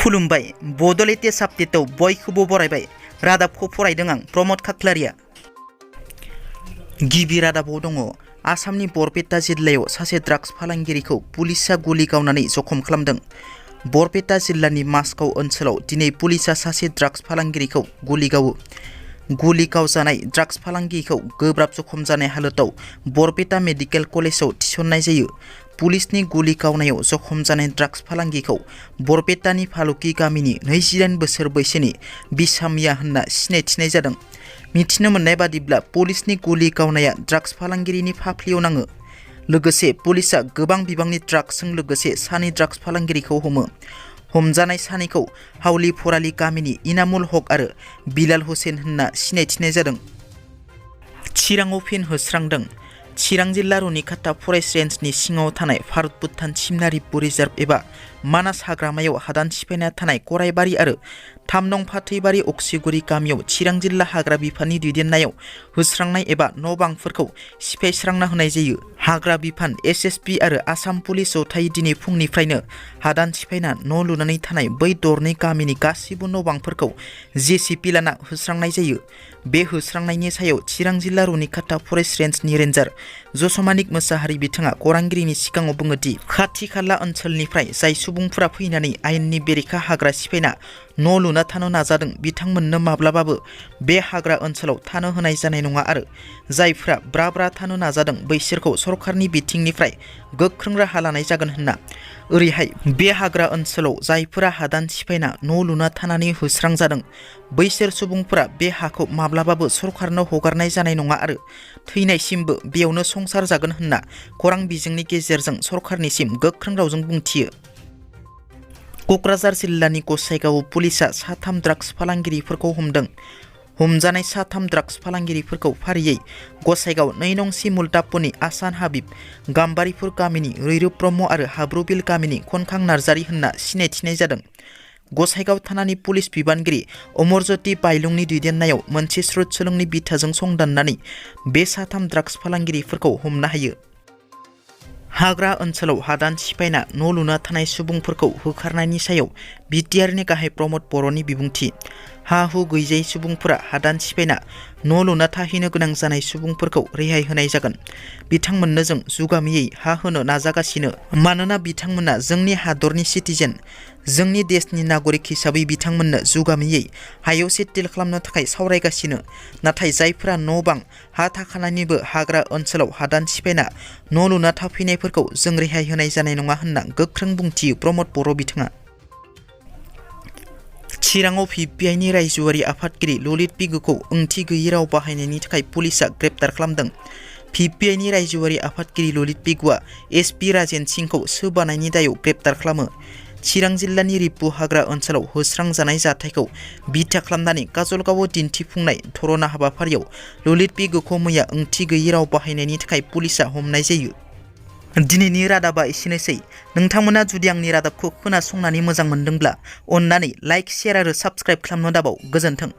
खुलुमबाय बड' लेटेस्ट आपडेटआव बयखौबो बरायबाय। रादाबखौ फरायदों आं प्रमद खाख्लारिया। गिबि रादाबाव दङ आसामनि बरपेटा जिल्लायाव सासे ड्राग्स फालांगिरिखौ पुलिसआ गुलि गावनानै जखम खालामदों। बरपेटा जिल्लानि मासगाव ओनसोलाव दिनै पुलिसआ सासे ड्राग्स फालांगिरिखौ गुलि गावो। गुलि गावजानाय ड्राग्स फालांगिरिखौ गोब्राब जखम जानाय हालोदाव बरपेटा मेडिकेल कलेजाव थिसननाय जायो। पुलिसनि गुलि गावनायाव जखम जानाय ड्राग्स फालांगिखौ बरपेटानि फालुकी गामिनि 28 बोसोर बैसोनि बिसामिया होनना सिनायथिनाय जादों। मिथिनो मोननाय बादिब्ला पुलिसनि गुलि गावनाया ड्राग्स फालांगिरिनि फाफ्लियाव नाङो। लोगोसे पुलिसआ गोबां बिबांनि ड्राग्सजों लोगोसे सानै ड्राग्स फालांगिरिखौ हमो। हमजानाय सानैखौ हावली फराली गामिनि इनामुल हक आरो बिलाल हुसेन होनना सिनायथिनाय जादों। चिराङाव फिन होस्रांदों। चिरां जिल्ला रुनिखाता फरेस्ट रेन्जनि सिङाव थानाय भारत भुटान सिमनारिपुर रिजार्भ एबा मानास हाग्रामायाव हादान सिफायना थानाय गरायबारि आरो 3 नं फाथैबारि अक्सिगुरि गामियाव चिरां जिल्ला हाग्रा बिफाननि दैदेननायाव होस्रांनाय एबा न' बांफोरखौ सिफायस्रांना होनाय जायो। हाग्रा बिफान एसएसपि आरो आसाम पुलिस जथायै दिनै फुंनिफ्रायनो हादान सिफायना न' लुनानै थानाय बै दरनै गामिनि गासिबो न' बांफोरखौ जेसिपि लाना होस्रांनाय जायो। बे होस्रांनायनि सायाव चिरां जिल्ला रुनिखाता फरेस्ट रेन्जनि रेन्जार जसमानिक मोसाहारि बिथाङा खौरांगिरिनि सिगाङाव बुङो दि खाथि खाला ओनसोलनिफ्राय जाय सुबुंफोरा फैनानै आयेननि बेरेखा हाग्रा सिफायना न' लुना थानो नाजादों बिथांमोननो माब्लाबाबो बे हाग्रा ओनसोलाव थानो होनाय जानाय नङा आरो जायफ्रा ब्रा ब्रा थानो नाजादों बैसोरखौ सरकारनि बिथिंनिफ्राय गोख्रों राहा लानाय जागोन होनना। ओरैहाय बे हाग्रा ओनसोलाव जायफोरा हादान सिफायना न' लुना थानानै होस्रां जादों बैसोर सुबुंफोरा बे हाखौ माब्लाबाबो सरकारनो हगारनाय जानाय नङा आरो थैनायसिमबो बेयावनो संसार जागोन होनना खौरां बिजोंनि गेजेरजों सरकारनिसिम गोख्रों रावजों बुंथियो। क'क्राझार जिल्लानि गसाइगाव पुलिसआ 3 ड्राग्स फालांगिरिफोरखौ हमदों। हमजानाय 3 ड्राग्स फालांगिरिफोरखौ फारियै गसाइगाव 2 नं सिमुलटापुनि आसान हाबिब, गाम्बारिपुर गामिनि रैरुब ब्रह्म आरो हाब्रुबिल गामिनि खनखां नार्जारी होनना सिनायथिनाय जादों। गसाइगाव थानानि पुलिस बिबानगिरि अमरज्योति बायलुंनि दैदेननायाव मोनसे स्रुत सोलोंनि बिथाजों संदाननानै बे 3 ड्राग्स फालांगिरिफोरखौ हमनो हायो। हाग्रा ओनसोलाव हादान सिफायना न' लुना थानाय सुबुंफोरखौ होखारनायनि सायाव BTRनि गाहाय प्रमद बर'नि बिबुंथि। हा हु गैजायै सुबुंफोरा हादान सिफायना न' लुना थाहैनो गोनां जानाय सुबुंफोरखौ रेहाय होनाय जागोन। बिथांमोननो जों जुगामियै हा होनो नाजागासिनो मानोना बिथांमोना जोंनि हादरनि सिटिजेन। जोंनि देशनि नागरिक हिसाबै बिथांमोननो जुगामियै हायाव सेटेल खालामनो थाखाय सावरायगासिनो। नाथाय जायफोरा न' बां हा थाखानानैबो हाग्रा ओनसोलाव हादान सिफायना न' लुना थाफैनायफोरखौ जों रेहाय होनाय जानाय नङा होनना गोख्रों बुंथियो प्रमद बर' बिथाङा। चिराङाव PPIनि रायजोआरि आफादगिरि ललित पिगुखौ ओंथि गैयै राव बाहायनायनि थाखाय पुलिसआ ग्रेप्तार खालामदों। PPIनि रायजोआरि आफादगिरि ललित पिगुआ SP राजेन सिंहखौ सोबानायनि दायाव ग्रेप्तार खालामो। चिरां जिल्लानि रिपु हाग्रा ओनसोलाव होस्रांजानाय जाथायखौ बिथा खालामनानै काजलगावआव दिन्थिफुंनाय धरना हाबाफारियाव ललित पिगुखौ मैया ओंथि गैयै राव बाहायनायनि थाखाय पुलिसआ हमनाय जायो। दिनैनि रादाबा एसेनोसै। नोंथांमोना जुदि आंनि रादाबखौ खोनासंनानै मोजां मोनदोंब्ला अन्नानै लाइक, शेयार आरो साबस्क्राइब खालामनो दाबाव। गोजोन्थों।